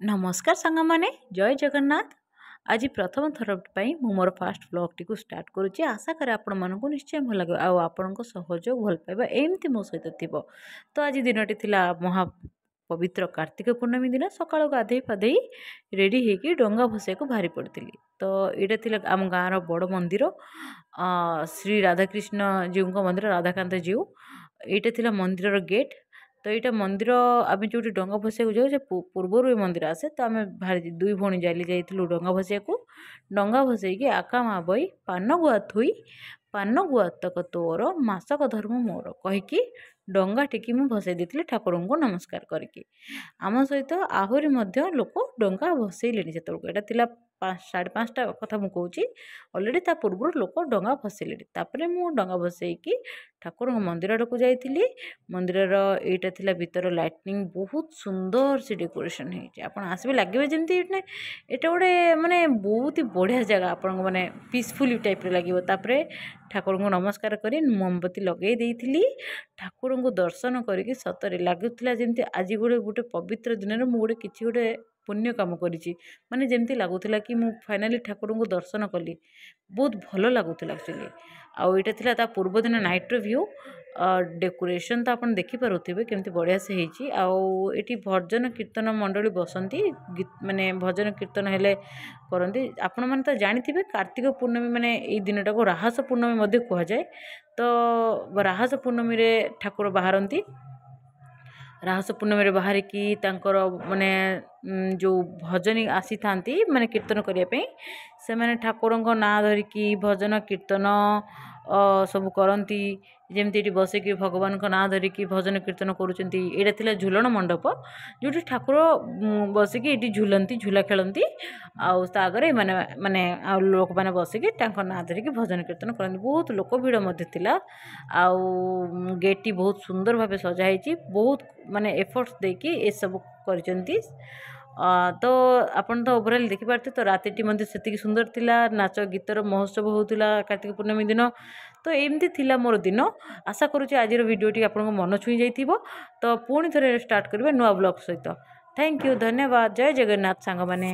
ନମସ୍କାର ସାଙ୍ଗମାନେ, ଜୟ ଜଗନ୍ନାଥ। ଆଜି ପ୍ରଥମ ଥର ପାଇଁ ମୁଁ ମୋର ଫାଷ୍ଟ ବ୍ଲଗ୍ଟିକୁ ଷ୍ଟାର୍ଟ କରୁଛି। ଆଶା କରେ ଆପଣମାନଙ୍କୁ ନିଶ୍ଚୟ ଭଲ ଲାଗିବ ଆଉ ଆପଣଙ୍କ ସହଯୋଗ, ଭଲ ପାଇବା ଏମିତି ମୋ ସହିତ ଥିବ। ତ ଆଜି ଦିନଟି ଥିଲା ମହା ପବିତ୍ର କାର୍ତ୍ତିକ ପୂର୍ଣ୍ଣମୀ ଦିନ। ସକାଳୁ ଗାଧେଇ ପାଧେଇ ରେଡ଼ି ହେଇକି ଡଙ୍ଗା ଭସେଇବାକୁ ବାହାରି ପଡ଼ିଥିଲି। ତ ଏଇଟା ଥିଲା ଆମ ଗାଁର ବଡ଼ ମନ୍ଦିର, ଶ୍ରୀ ରାଧାକୃଷ୍ଣ ଜୀଉଙ୍କ ମନ୍ଦିର, ରାଧାକାନ୍ତ ଜୀଉ। ଏଇଟା ଥିଲା ମନ୍ଦିରର ଗେଟ୍। ତ ଏଇଟା ମନ୍ଦିର, ଆମେ ଯେଉଁଠି ଡଙ୍ଗା ଭସେଇବାକୁ ଯାଉ ସେ ପୂର୍ବରୁ ଏ ମନ୍ଦିର ଆସେ। ତ ଆମେ ଭାରି ଦୁଇ ଭଉଣୀ ଚାଲି ଯାଇଥିଲୁ ଡଙ୍ଗା ଭସେଇବାକୁ। ଡଙ୍ଗା ଭସେଇକି ଆକା ମା ବଇ ପାନ ଗୁଆ ଥୋଇ, ପାନ ଗୁଆ ତକ ତୋର ମାସକ ଧର୍ମ ମୋର କହିକି ଡଙ୍ଗାଟିକି ମୁଁ ଭସେଇ ଦେଇଥିଲି ଠାକୁରଙ୍କୁ ନମସ୍କାର କରିକି। ଆମ ସହିତ ଆହୁରି ମଧ୍ୟ ଲୋକ ଡଙ୍ଗା ଭସେଇଲେଣି ସେତେବେଳକୁ। ଏଇଟା ଥିଲା 5, 5:30 କଥା ମୁଁ କହୁଛି। ଅଲରେଡ଼ି ତା ପୂର୍ବରୁ ଲୋକ ଡଙ୍ଗା ଭସେଇଲେଣି। ତାପରେ ମୁଁ ଡଙ୍ଗା ଭସେଇକି ଠାକୁରଙ୍କ ମନ୍ଦିର ଆଡ଼କୁ ଯାଇଥିଲି। ମନ୍ଦିରର ଏଇଟା ଥିଲା ଭିତର ଲାଇଟନିଂ, ବହୁତ ସୁନ୍ଦର ସେ ଡେକୋରେସନ୍ ହେଇଛି। ଆପଣ ଆସିବେ, ଲାଗିବେ ଯେମିତି ଏଇଟା ଗୋଟେ ମାନେ ବହୁତ ହି ବଢ଼ିଆ ଜାଗା, ଆପଣଙ୍କୁ ମାନେ ପିସଫୁଲି ଟାଇପ୍ର ଲାଗିବ। ତାପରେ ଠାକୁରଙ୍କୁ ନମସ୍କାର କରି ମୋମବତୀ ଲଗେଇ ଦେଇଥିଲି। ଠାକୁରଙ୍କୁ ଦର୍ଶନ କରିକି ସତରେ ଲାଗୁଥିଲା ଯେମିତି ଆଜି ଗୋଟେ ପବିତ୍ର ଦିନରେ ମୁଁ ଗୋଟେ କିଛି ଗୋଟେ ପୁଣ୍ୟ କାମ କରିଛି। ମାନେ ଯେମିତି ଲାଗୁଥିଲା କି ମୁଁ ଫାଇନାଲି ଠାକୁରଙ୍କୁ ଦର୍ଶନ କଲି, ବହୁତ ଭଲ ଲାଗୁଥିଲା ଆକ୍ଚୁଆଲି। ଆଉ ଏଇଟା ଥିଲା ତା ପୂର୍ବଦିନ ନାଇଟ୍ର ଭ୍ୟୁ। ଡେକୋରେସନ୍ ତ ଆପଣ ଦେଖିପାରୁଥିବେ କେମିତି ବଢ଼ିଆ ସେ ହେଇଛି। ଆଉ ଏଠି ଭଜନ କୀର୍ତ୍ତନ ମଣ୍ଡଳୀ ବସନ୍ତି, ମାନେ ଭଜନ କୀର୍ତ୍ତନ ହେଲେ କରନ୍ତି। ଆପଣମାନେ ତ ଜାଣିଥିବେ କାର୍ତ୍ତିକ ପୂର୍ଣ୍ଣମୀ ମାନେ ଏଇ ଦିନଟାକୁ ରାହାସ ପୂର୍ଣ୍ଣମୀ ମଧ୍ୟ କୁହାଯାଏ। ତ ରାହାସ ପୂର୍ଣ୍ଣମୀରେ ଠାକୁର ବାହାରନ୍ତି। ରାହାସ ପୂର୍ଣ୍ଣମୀରେ ବାହାରିକି ତାଙ୍କର ମାନେ ଯେଉଁ ଭଜନୀ ଆସିଥାନ୍ତି ମାନେ କୀର୍ତ୍ତନ କରିବା ପାଇଁ, ସେମାନେ ଠାକୁରଙ୍କ ନାଁ ଧରିକି ଭଜନ କୀର୍ତ୍ତନ ସବୁ କରନ୍ତି। ଯେମିତି ଏଠି ବସିକି ଭଗବାନଙ୍କ ନାଁ ଧରିକି ଭଜନ କୀର୍ତ୍ତନ କରୁଛନ୍ତି। ଏଇଟା ଥିଲା ଝୁଲଣ ମଣ୍ଡପ, ଯେଉଁଠି ଠାକୁର ବସିକି ଏଇଠି ଝୁଲନ୍ତି, ଝୁଲା ଖେଳନ୍ତି। ଆଉ ତା ଆଗରେ ଏମାନେ ମାନେ ଆଉ ଲୋକମାନେ ବସିକି ତାଙ୍କ ନାଁ ଧରିକି ଭଜନ କୀର୍ତ୍ତନ କରନ୍ତି। ବହୁତ ଲୋକ ଭିଡ଼ ମଧ୍ୟ ଥିଲା। ଆଉ ଗେଟ୍ଟି ବହୁତ ସୁନ୍ଦର ଭାବେ ସଜା ହେଇଛି, ବହୁତ ମାନେ ଏଫର୍ଟସ୍ ଦେଇକି ଏସବୁ କରିଛନ୍ତି। ତ ଆପଣ ତ ଓଭରାଲ୍ ଦେଖିପାରୁଥିବେ। ତ ରାତିଟି ମଧ୍ୟ ସେତିକି ସୁନ୍ଦର ଥିଲା, ନାଚ ଗୀତର ମହୋତ୍ସବ ହେଉଥିଲା କାର୍ତ୍ତିକ ପୂର୍ଣ୍ଣମୀ ଦିନ। ତ ଏମିତି ଥିଲା ମୋର ଦିନ। ଆଶା କରୁଛି ଆଜିର ଭିଡ଼ିଓଟି ଆପଣଙ୍କ ମନ ଛୁଇଁ ଯାଇଥିବ। ତ ପୁଣି ଥରେ ଷ୍ଟାର୍ଟ କରିବା ନୂଆ ବ୍ଲଗ୍ ସହିତ। Thank you, ଧନ୍ୟବାଦ, ଜୟ ଜଗନ୍ନାଥ ସାଙ୍ଗମାନେ।